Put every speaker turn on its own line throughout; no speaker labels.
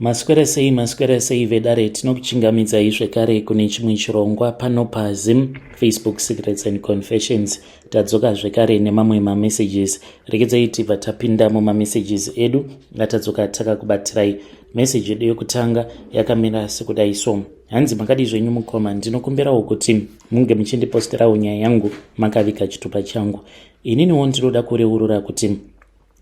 Maswera sei, maswera sei vedare, tinokuchingamidzai zvekare kune chimwe chirongwa pano paZim Facebook Secrets and Confessions. Tadzoka zvekare nemamwe mamessages. Regedzai tibva tapinda mumamessages edu atadzoka takakubatirai. Message yedu yekutanga yakamira sekudai so. Hanzi makadii zvenyu mukoma, ndinokumbirawo kuti munge muchindiposterawo nyaya yangu makavika chitupa changu. Ininiwo ndinoda kureurura kuti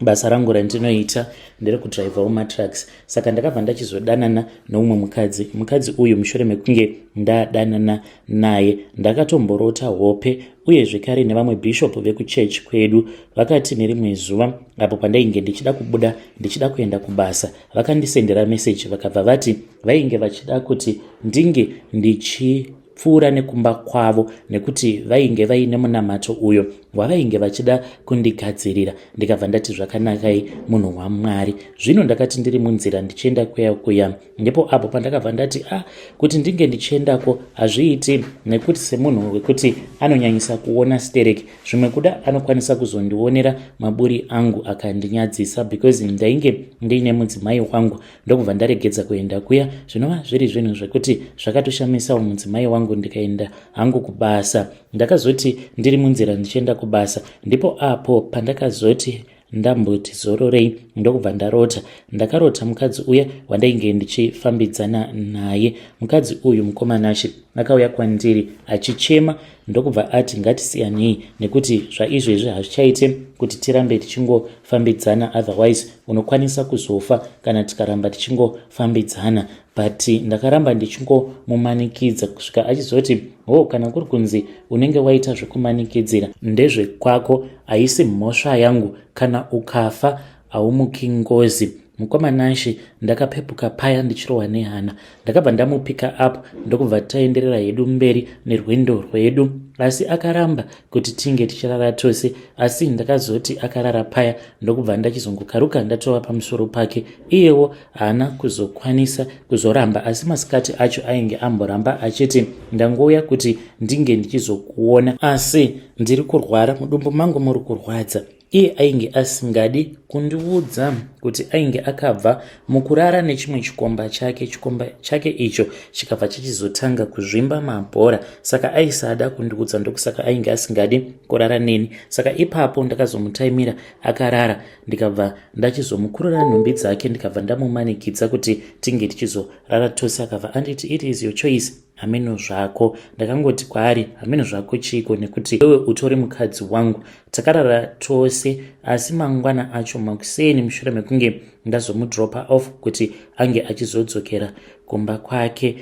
basa rangu randinoita nderekudhiraivhawo matrucks, saka ndakabva ndachizodanana neumwe mukadzi. Mukadzi uyu, mushure mekunge ndadanana naye, ndakatomborota hope uye zvekare nevamwe bishop vekuchechi kwedu vakati nerimwe zuva apo pandainge ndichida kubuda ndichida kuenda kubasa, vakandisendera meseji, vakabva vati vainge vachida kuti ndinge ndichipfuura nekumba kwavo nekuti vainge vaine munamato uyo wavainge vachida kundigadzirira. Ndikabva ndati zvakanakai, munhu waMwari. Zvino ndakati ndiri munzira ndichienda kuya kuya, ndipo apo pandakabva ndati a ah, kuti ndinge ndichiendako hazviiti, nekuti semunhu wekuti anonyanyisa kuona stereki, zvimwe kuda anokwanisa kuzondionera maburi angu akandinyadzisa, because ndainge ndiine mudzimai wangu. Ndokubva ndaregedza kuenda kuya, zvinova zviri zvinhu zvekuti zvakatoshamisawo mudzimai wangu. Ndikaenda hangu kubasa. Ndakazoti ndiri munzira ndichienda kubasa, ndipo apo pandakazoti ndamboti zororei, ndokubva ndarota. Ndakarota mukadzi uya wandainge ndichifambidzana naye. Mukadzi uyu, mukomanashi, akauya kwandiri achichema, ndokubva ati ngatisiyanei nekuti zvaizvezvi hazvichaite kuti tirambe tichingofambidzana, otherwise unokwanisa kuzofa kana tikaramba tichingofambidzana. But ndakaramba ndichingomumanikidza kusvika achizoti, "Ho, kana kuri kunzi unenge waita zvekumanikidzira, ndezvekwako, haisi mhosva yangu. Kana ukafa haumuki ngozi." Mukomanashi, ndakapepuka paya ndichirohwa nehana. Ndakabva ndamupika up, ndokubva taenderera hedu mberi nerwendo rwedu, asi akaramba kuti tinge tichirara tose. Asi ndakazoti akarara paya, ndokubva ndachizongokaruka ndatova pamusoro pake. Iyewo haana kuzokwanisa kuzoramba, asi masikati acho ainge amboramba achiti, "Ndangouya kuti ndinge ndichizokuona, asi ndiri kurwara, mudumbu mangu muri kurwadza." Iye ainge asingadi kundiudza kuti ainge akabva mukurara nechimwe chikomba chake. Chikomba chake icho chikabva chichizotanga kuzvimba mabhora, saka aisada kundiudza, ndokusaka ainge asingadi kurara neni. Saka ipapo ndakazomutaimira akarara, ndikabva ndachizomukurura nhumbi dzake, ndikabva ndamumanikidza kuti tinge tichizorara tose. Akabva anditi, "It is your choice, hameno zvako." Ndakangoti kwaari, "Hameno zvako chiko, nekuti iwe utori mukadzi wangu?" Takarara tose, asi mangwana acho makuseni, mushure mekunge ndazomudropa off kuti ange achizodzokera kumba kwake,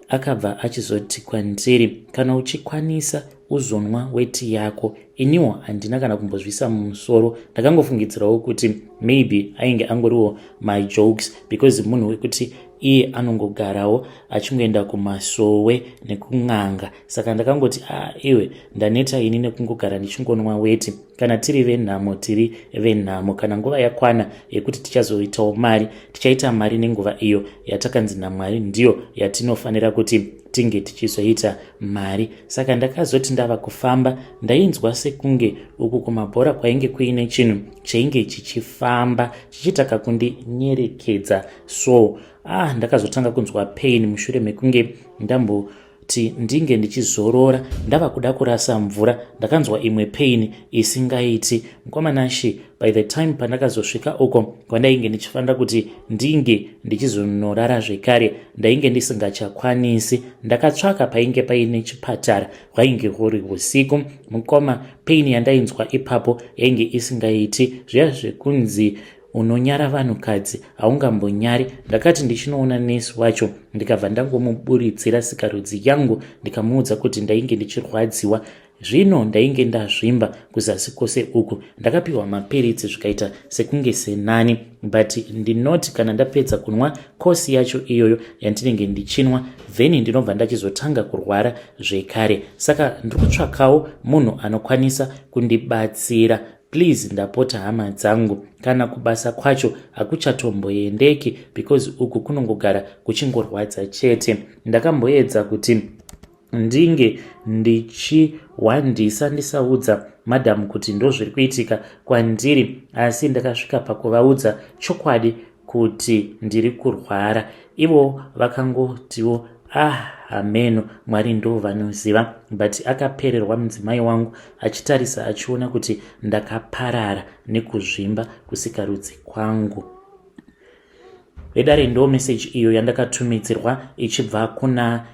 akabva achizoti kwandiri, "Kana uchikwanisa, uzonwa weti yako." Iniwo handina kana kumbozvisa mumusoro. Ndakangofungidzirawo kuti maybe ainge angoriwo majokes, because munhu wekuti iye anongogarawo achingoenda kumasowe nekun'anga. Saka ndakangoti, "A ah, iwe, ndaneta ini nekungogara ndichingonwa weti. Kana tiri venhamo, tiri venhamo. Kana nguva yakwana yekuti tichazoitawo mari, tichaita mari nenguva iyo yatakanzi naMwari ndiyo yatinofanira kuti tinge tichizoita mari." Saka ndakazoti ndava kufamba, ndainzwa sekunge uku kumabhora kwainge kuine chinhu chainge chichifamba chichiita kakundinyerekedza. So ah, ndakazotanga kunzwa pain mushure mekunge ndamboti ndinge ndichizorora. Ndava kuda kurasa mvura, ndakanzwa imwe pain isingaiti, mukwamanashi. By the time pandakazosvika uko kwandainge ndichifanira kuti ndinge ndichizonorara zvekare, ndainge ndisingachakwanisi. Ndakatsvaka painge paine chipatara. Hwainge huri usiku, mukoma. Pain yandainzwa ipapo yainge isingaiti. Zviya zvekunzi unonyara vanhukadzi, haungambonyari. Ndakati ndichinoona nesi wacho, ndikabva ndangomuburitsira sikarudzi yangu, ndikamuudza kuti ndainge ndichirwadziwa. Zvino ndainge ndazvimba kuzasi kwose uku. Ndakapiwa mapiritsi, zvikaita sekunge senani, but ndinoti kana ndapedza kunwa kosi yacho iyoyo yandinenge ndichinwa, then ndinobva ndachizotanga kurwara zvekare. Saka ndiri kutsvakawo munhu anokwanisa kundibatsira. Please, ndapota hama dzangu. Kana kubasa kwacho hakuchatomboendeki, because uku kunongogara kuchingorwadza chete. Ndakamboedza kuti ndinge ndichiwandisa, ndisaudza madhamu kuti ndozviri kuitika kwandiri, asi ndakasvika pakuvaudza chokwadi. kuti ndiri kurwara. Ivo vakangotiwo ah hameno Mwari ndo vanoziva, but akapererwa mudzimai wangu achitarisa achiona kuti ndakaparara nekuzvimba kusikarudzi kwangu. Vedare, ndo message iyo yandakatumidzirwa ichibva kuna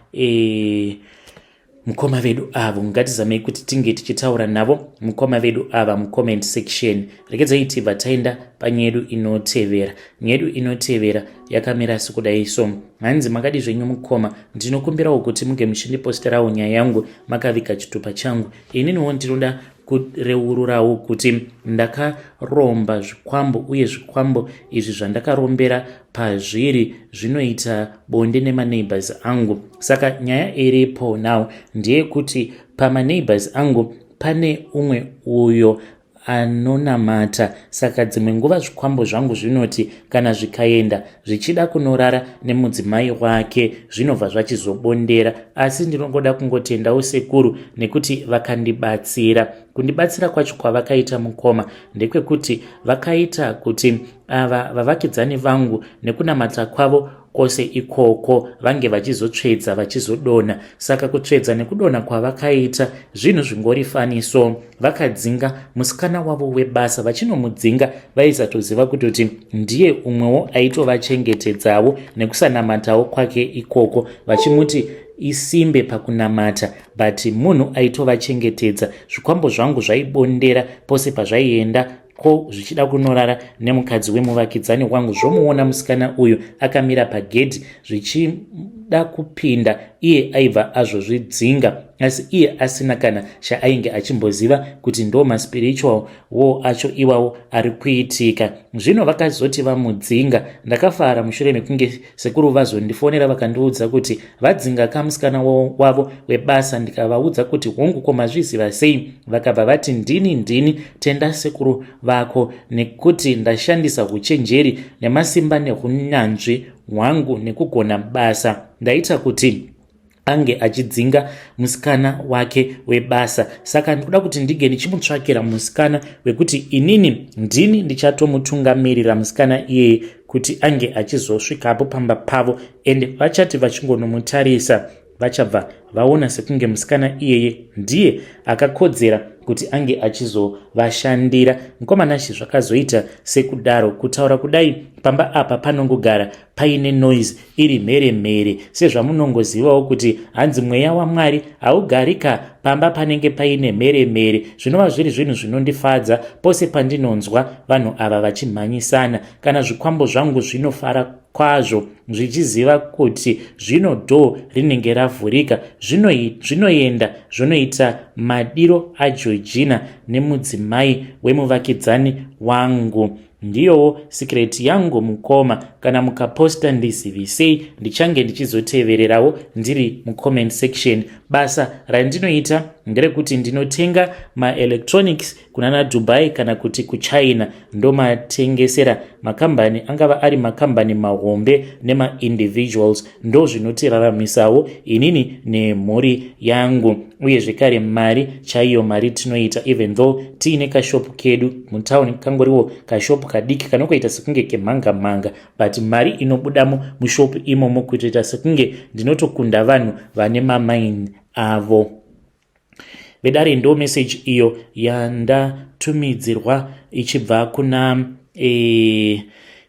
mukoma vedu avo. Ngatizamei kuti tinge tichitaura navo mukoma vedu ava mucomment section. Regedzai tibva taenda panyaya yedu inotevera. Nyaya yedu inotevera yakamira sekudai so. Hanzi, makadi zvenyu mukoma? Ndinokumbirawo kuti muge muchindiposterawo nyaya yangu makaviga chitupa changu. Ininiwo ndinoda kureururawo kuti ndakaromba zvikwambo, uye zvikwambo izvi zvandakarombera pazviri zvinoita bonde nemaneighbors angu. Saka nyaya iripo now ndeyekuti pamaneighbors angu pane umwe uyo anonamata. Saka dzimwe nguva zvikwambo zvangu zvinoti kana zvikaenda zvichida kunorara nemudzimai wake, zvinobva zvachizobondera. Asi ndinongoda kungotendawo sekuru nekuti vakandibatsira. Kundibatsira kwacho kwavakaita, mukoma, ndekwekuti vakaita kuti ava vavakidzani vangu nekunamata kwavo kwose ikoko vange vachizotsvedza vachizodonha. Saka kutsvedza nekudonha kwavakaita zvinhu zvingori funny so. Vakadzinga musikana wavo webasa. Vachinomudzinga vaisatoziva kutoti ndiye umwewo aitovachengetedzawo nekusanamatawo kwake ikoko, vachimuti isimbe pakunamata, but munhu aitovachengetedza. Zvikwambo zvangu zvaibondera pose pazvaienda ko zvichida kunorara nemukadzi wemuvakidzani wangu. Zvomuona musikana uyu akamira pagedhi zvichida kupinda, iye aibva azvozvidzinga, asi iye asina kana chaainge achimboziva kuti ndo maspiritual wo acho iwawo ari kuitika. Zvino vakazoti vamudzinga, ndakafara mushure mekunge sekuru vazondifonera vakandiudza kuti vadzinga kamusikana wavo webasa. Ndikavaudza kuti hongu, ko mazviziva sei? Vakabva vati, Ndini tenda sekuru vako nekuti ndashandisa uchenjeri nemasimba neunyanzvi hwangu nekugona basa, ndaita kuti ange achidzinga musikana wake webasa. Saka ndikuda kuti ndinge ndichimutsvakira musikana wekuti inini ndini ndichatomutungamirira musikana iyeye kuti ange achizosvikapo pamba pavo, ende vachati vachingonomutarisa vachabva vaona sekunge musikana iyeye ndiye akakodzera kuti ange achizovashandira. Mukomanashi, zvakazoita sekudaro. Kutaura kudai, pamba apa panongogara paine noise iri mhere mhere, sezvamunongozivawo kuti hanzi mweya waMwari haugarika pamba panenge paine mhere mhere, zvinova zviri zvinhu zvinondifadza pose pandinonzwa vanhu ava vachimhanyisana. Kana zvikwambo zvangu zvinofara kwazvo zvichiziva kuti zvino door rinenge ravhurika, zvinoenda zvonoita madiro aGeorgina nemudzimai wemuvakidzani wangu. Ndiyowo secret yangu, mukoma. Kana mukaposta ndizivisei, ndichange ndichizotevererawo ndiri mucomment section. Basa randinoita nderekuti ndinotenga maelectronics kunana Dubai kana kuti kuChina, ndomatengesera makambani, angava ari makambani mahombe nemaindividuals. Ndo zvinotiraramisawo inini nemhuri yangu, uye zvekare mari chaiyo mari tinoita, even though tiine kashopu kedu mutauni, kangoriwo kashopu kadiki kanongoita sekunge kemhanga mhanga, but mari inobudamo mushopu imomo kutoita sekunge ndinotokunda vanhu vane mamaini avo. Vedare, ndo message iyo yandatumidzirwa ichibva kuna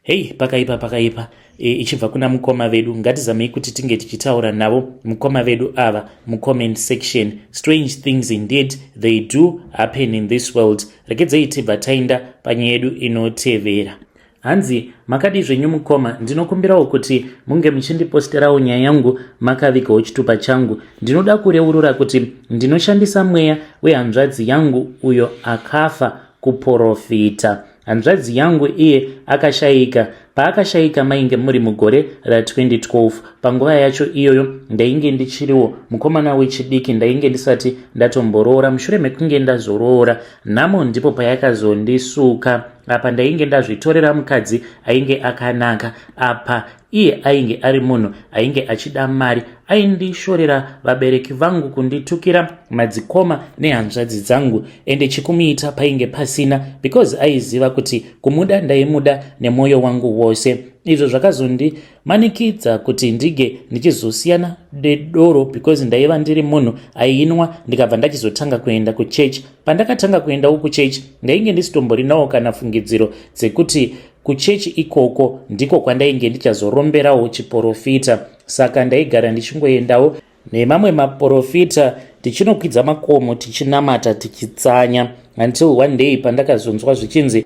hei, pakaipa, pakaipa, ichibva kuna mukoma vedu. Ngatizamei kuti tinge tichitaura navo mukoma vedu ava mucomment section. Strange things indeed, they do happen in this world. Regedzei tibva taenda panyaya yedu inotevera. Hanzi, makadi zvenyu mukoma? Ndinokumbirawo kuti munge muchindiposterawo nyaya yangu makavigawo chitupa changu. Ndinoda kureurura kuti ndinoshandisa mweya wehanzvadzi yangu uyo akafa kuprofita. Hanzvadzi yangu iye akashayika. Paakashayika mainge muri mugore ra2012. Panguva yacho iyoyo ndainge ndichiriwo mukomana wechidiki, ndainge ndisati ndatomboroora. Mushure mekunge ndazoroora, nhamo ndipo payakazondisuka. Apa ndainge ndazvitorera mukadzi ainge akanaka, apa iye ainge ari munhu ainge achida mari. Aindishorera vabereki vangu, kunditukira madzikoma nehanzvadzi dzangu, ende chikumuita painge pasina because aiziva kuti kumuda ndaimuda nemwoyo wangu wose. Izvo zvakazondimanikidza kuti ndige ndichizosiyana nedoro because ndaiva ndiri munhu ainwa. Ndikabva ndachizotanga kuenda kuchechi. Pandakatanga kuendawo kuchechi, ndainge ndisitomborinawo kana fungidziro dzekuti kuchechi ikoko ndiko kwandainge ndichazoromberawo chiporofita. Saka ndaigara ndichingoendawo nemamwe maporofita, tichinokwidza makomo, tichinamata, tichitsanya, until one day pandakazonzwa zvichinzi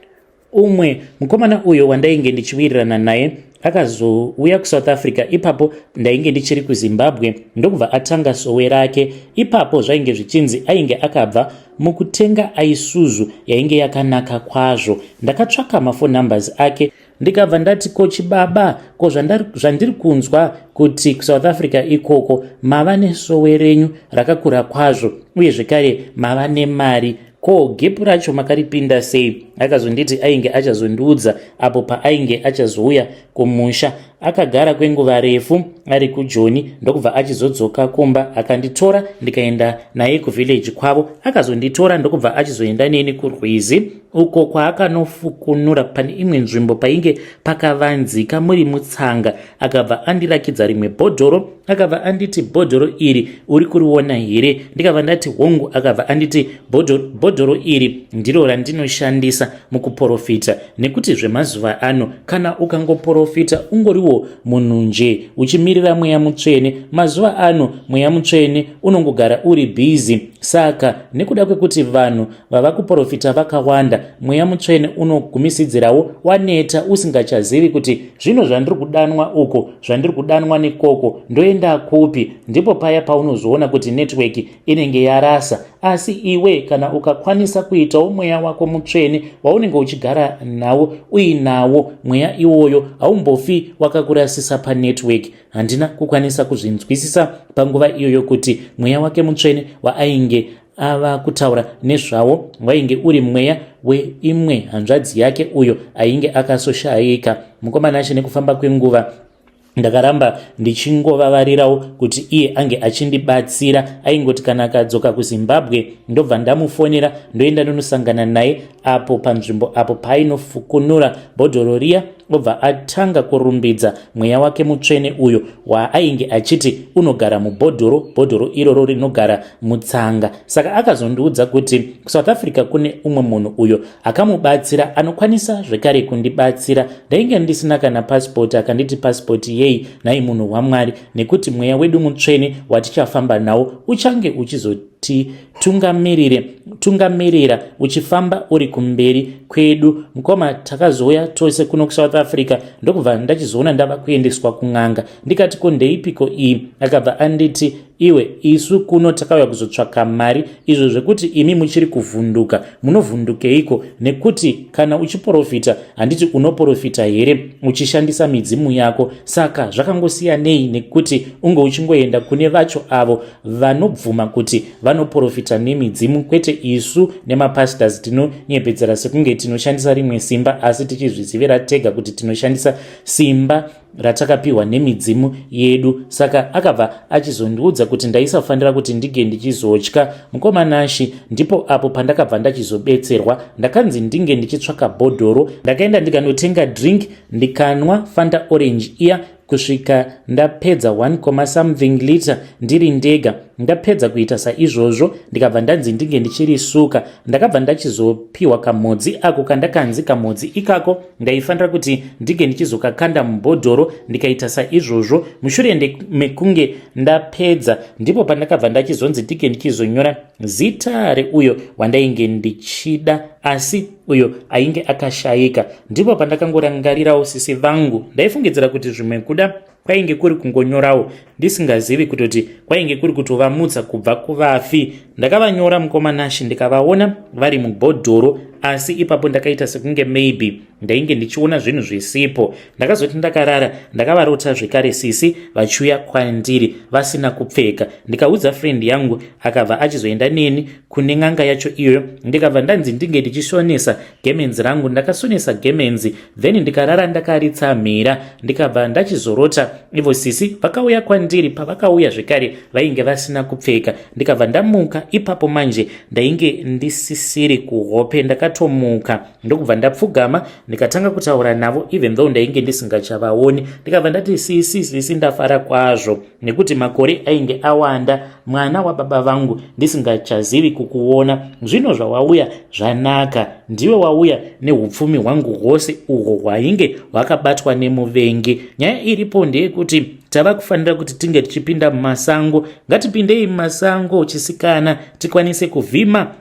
umwe mukomana uyo wandainge ndichiwirirana naye akazouya kuSouth Africa. Ipapo ndainge ndichiri kuZimbabwe, ndokubva atanga sowe rake. Ipapo zvainge zvichinzi ainge akabva mukutenga Isuzu yainge yakanaka kwazvo. Ndakatsvaka maphone numbers ake, ndikabva ndati, "Ko chibaba, ko zvandiri kunzwa kuti kuSouth Africa ikoko mava nesowe renyu rakakura kwazvo, uye zvekare mava nemari, ko gap racho makaripinda sei?" Akazonditi ainge achazondiudza apo paainge achazouya kumusha. Akagara kwenguva refu ari kuJoni, ndokubva achizodzoka kumba. Akanditora, ndikaenda naye kuvillage kwavo. Akazonditora, ndokubva achizoenda neni kurwizi uko kwaakanofukunura pane imwe nzvimbo painge pakavanzika muri mutsanga. Akabva andirakidza rimwe bhodhoro, akabva anditi, "Bhodhoro iri uri kuriona here?" Ndikabva ndati, "Hongu." Akabva anditi, "Bhodhoro iri ndiro randinoshandisa mukuprofita, nekuti zvemazuva ano kana ukangoprofita ungoriwo munhu nje uchimirira Mweya Mutsvene, mazuva ano Mweya Mutsvene unongogara uri busy. Saka nekuda kwekuti vanhu vava kuprofita vakawanda, Mweya Mutsvene unogumisidzirawo waneta, usingachazivi kuti zvino zvandiri kudanwa uko, zvandiri kudanwa nekoko, ndoenda kupi? Ndipo paya paunozoona kuti network inenge yarasa. Asi iwe kana ukakwanisa kuitawo mweya wako mutsvene waunenge uchigara nawo, uinawo mweya iwoyo, haumbofi wakakurasisa panetwork." Handina kukwanisa kuzvinzwisisa panguva iyoyo kuti mweya wake mutsvene waainge ava kutaura nezvawo wainge uri mweya weimwe hanzvadzi yake uyo ainge akasoshayika. Mukomana acho, nekufamba kwenguva ndakaramba ndichingovavarirawo kuti iye ange achindibatsira. Aingoti kana akadzoka kuZimbabwe, ndobva ndamufonera, ndoenda ndonosangana naye apo panzvimbo apo paainofukunura bhodhoro riya, obva atanga kurumbidza mweya wake mutsvene uyo waainge achiti unogara mubhodhoro, bhodhoro iroro rinogara mutsanga. Saka akazondiudza kuti kuSouth Africa kune umwe munhu uyo akamubatsira, anokwanisa zvekare kundibatsira. Ndainge ndisina kana pasipoti. Akanditi, "Pasipoti yei nhai munhu waMwari? Nekuti mweya wedu mutsvene watichafamba nawo uchange uchizotitungamirira tungamirira, uchifamba uri kumberi kwedu." Mukoma, takazouya tose kuno kuSouth Africa, ndokubva ndachizoona ndava kuendeswa kun'anga. Ndikati, "Ko ndeipiko iyi?" Akabva anditi, "Iwe, isu kuno takauya kuzotsvaka mari. Izvo zvekuti imi muchiri kuvhunduka, munovhundukeiko? Nekuti kana uchiprofita, handiti unoprofita here uchishandisa midzimu yako? Saka zvakangosiyanei nekuti unge uchingoenda kune vacho avo vanobvuma kuti vanoprofita nemidzimu, kwete isu nemapastors tinonyepedzera sekunge tinoshandisa rimwe simba, asi tichizvizivira tega kuti tinoshandisa simba ratakapiwa nemidzimu yedu." Saka akabva achizondiudza kuti ndaisafanira kuti ndinge ndichizotya. Mukomanashi, ndipo apo pandakabva ndachizobetserwa. Ndakanzi ndinge ndichitsvaka bhodhoro. Ndakaenda ndikanotenga drink, ndikanwa Fanta Orange iya kusvika ndapedza 1 something liter ndiri ndega. Ndapedza kuita saizvozvo, ndikabva ndanzi ndinge ndichirisuka. Ndakabva ndachizopiwa kamhodzi ako kandakanzi kamhodzi ikako ndaifanira kuti ndinge ndichizokakanda mubhodhoro. Ndikaita saizvozvo. Mushure mekunge ndapedza, ndipo pandakabva ndachizonzi ndinge ndichizonyora zita reuyo wandainge ndichida, asi uyo ainge akashayika. Ndipo pandakangorangarirawo sisi vangu. Ndaifungidzira kuti zvimwe kuda kwainge kuri kungonyorawo, ndisingazivi kutoti kwainge kuri kutovamutsa kubva kuvafi. Ndakavanyora, mukomanashi, ndikavaona vari mubhodhoro, asi ipapo ndakaita sekunge maybe ndainge ndichiona zvinhu zvisipo. Ndakazoti ndakarara, ndakavarota zvekare sisi vachiuya kwandiri vasina kupfeka. Ndikaudza friend yangu, akabva achizoenda neni kune n'anga yacho iyoyo. Ndikabva ndanzi ndinge ndichishonesa gemenzi rangu. Ndakasonesa gemenzi, then ndikarara ndakaritsamhira. Ndikabva ndachizorota. Ivo sisi vakauya kwandiri, pavakauya zvekare vainge vasina kupfeka, ndikabva ndamuka ipapo. Manje ndainge ndisisiri kuhope, ndakatomuka ndokubva ndapfugama, ndikatanga kutaura navo even though ndainge ndisingachavaoni. Ndikabva ndati, "Sisi, sisi, ndafara kwazvo nekuti makore ainge awanda, mwana wababa vangu, ndisingachazivi kukuona. Zvino zvawauya zvanaka, ndiwe wauya neupfumi hwangu hwose uhwo hwainge hwakabatwa nemuvengi. Nyaya iripo ndeyekuti tava kufanira kuti tinge tichipinda mumasango. Ngatipindei mumasango, chisikana, tikwanise kuvhima,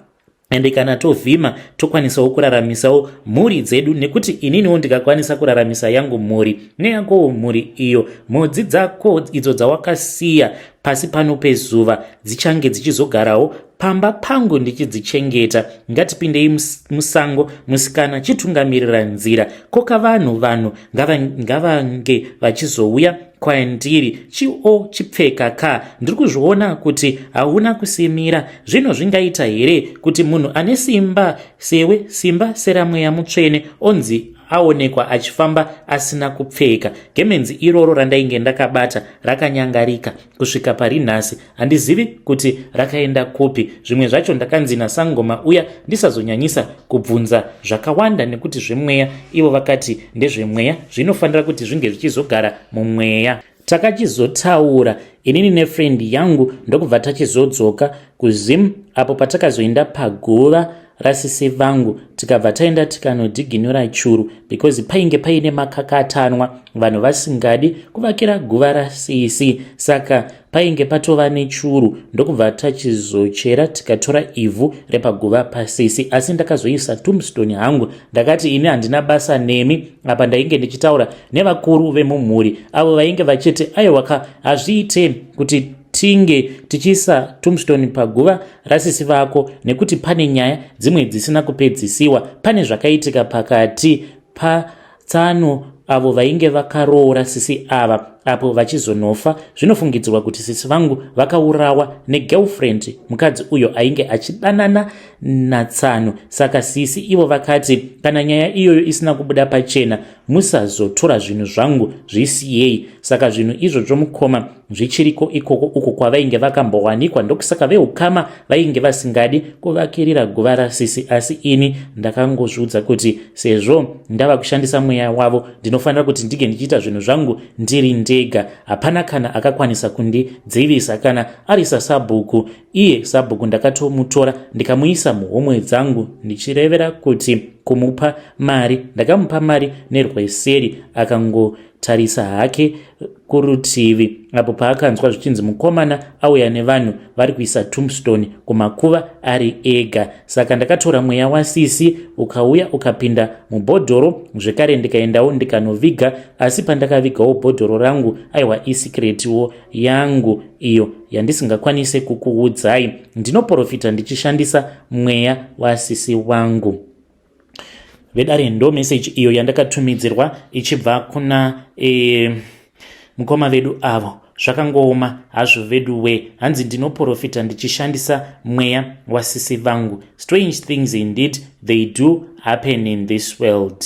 ende kana tovhima tokwanisawo kuraramisawo mhuri dzedu, nekuti ininiwo ndikakwanisa kuraramisa yangu mhuri neyakowo mhuri iyo, mhodzi dzako idzo dzawakasiya pasi pano pezuva dzichange dzichizogarawo pamba pangu ndichidzichengeta. Ngatipindei musango, musikana, chitungamirira nzira, koka vanhu, vanhu ngavange vachizouya kwandiri. Chio chipfeka ka, ndiri kuzviona kuti hauna kusimira. Zvino zvingaita here kuti munhu ane simba sewe, simba seramweya mutsvene, onzi aonekwa achifamba asina kupfeka?" Gemenzi iroro randainge ndakabata rakanyangarika kusvika pari nhasi, handizivi kuti rakaenda kupi. Zvimwe zvacho ndakanzi nasangoma uya ndisazonyanyisa kubvunza zvakawanda nekuti zvemweya, ivo vakati ndezvemweya, zvinofanira kuti zvinge zvichizogara mumweya. Takachizotaura inini nefriend yangu, ndokubva tachizodzoka kuZim, apo patakazoenda paguva rasisi vangu, tikabva taenda tikanodhiginura churu because painge paine makakatanwa, vanhu vasingadi kuvakira guva rasisi, saka painge patova nechuru. Ndokubva tachizochera, tikatora ivhu repaguva pasisi, asi ndakazoisa tombstone hangu. Ndakati ini handina basa nemi. Apa ndainge ndichitaura nevakuru vemumhuri avo vainge vachiti aiwaka, hazviite kuti tinge tichiisa tombstone paguva rasisi vako nekuti pane nyaya dzimwe dzisina kupedzisiwa, pane zvakaitika pakati patsano avo vainge vakaroora sisi ava apo vachizonofa. Zvinofungidzirwa kuti sisi vangu vakaurawa negirlfriend, mukadzi uyo ainge achidanana natsano. Saka sisi ivo vakati kana nyaya iyoyo isina kubuda pachena, musazotora zvinhu zvangu, zvisiyei. Saka zvinhu izvozvo, mukoma, zvichiriko ikoko uko kwavainge vakambowanikwa. Ndokusaka veukama vainge vasingadi kuvakirira guva rasisi, asi ini ndakangozviudza kuti sezvo ndava kushandisa mweya wavo, ndinofanira kuti ndinge ndichiita zvinhu zvangu ndiri ndega. Hapana kana akakwanisa kundidzivisa, kana ari sasabhuku. Iye sabhuku ndakatomutora ndikamuisa muhomwe dzangu, ndichirevera kuti kumupa mari. Ndakamupa mari nerweseri, akangotarisa hake kurutivi apo paakanzwa zvichinzi mukomana auya nevanhu vari kuisa tombstone kumakuva ari ega. Saka ndakatora mweya wasisi, ukauya ukapinda mubhodhoro zvekare, ndikaendawo ndikanoviga. Asi pandakavigawo bhodhoro rangu, aiwa, isecretwo yangu iyo yandisingakwanisi kukuudzai. Ndinoprofita ndichishandisa mweya wasisi wangu. Vedare, ndo meseji iyo yandakatumidzirwa ichibva kuna mukoma vedu avo. Zvakangooma hazvo vedu we. Hanzi ndinoprofita ndichishandisa mweya wasisi vangu. Strange things indeed, they do happen in this world.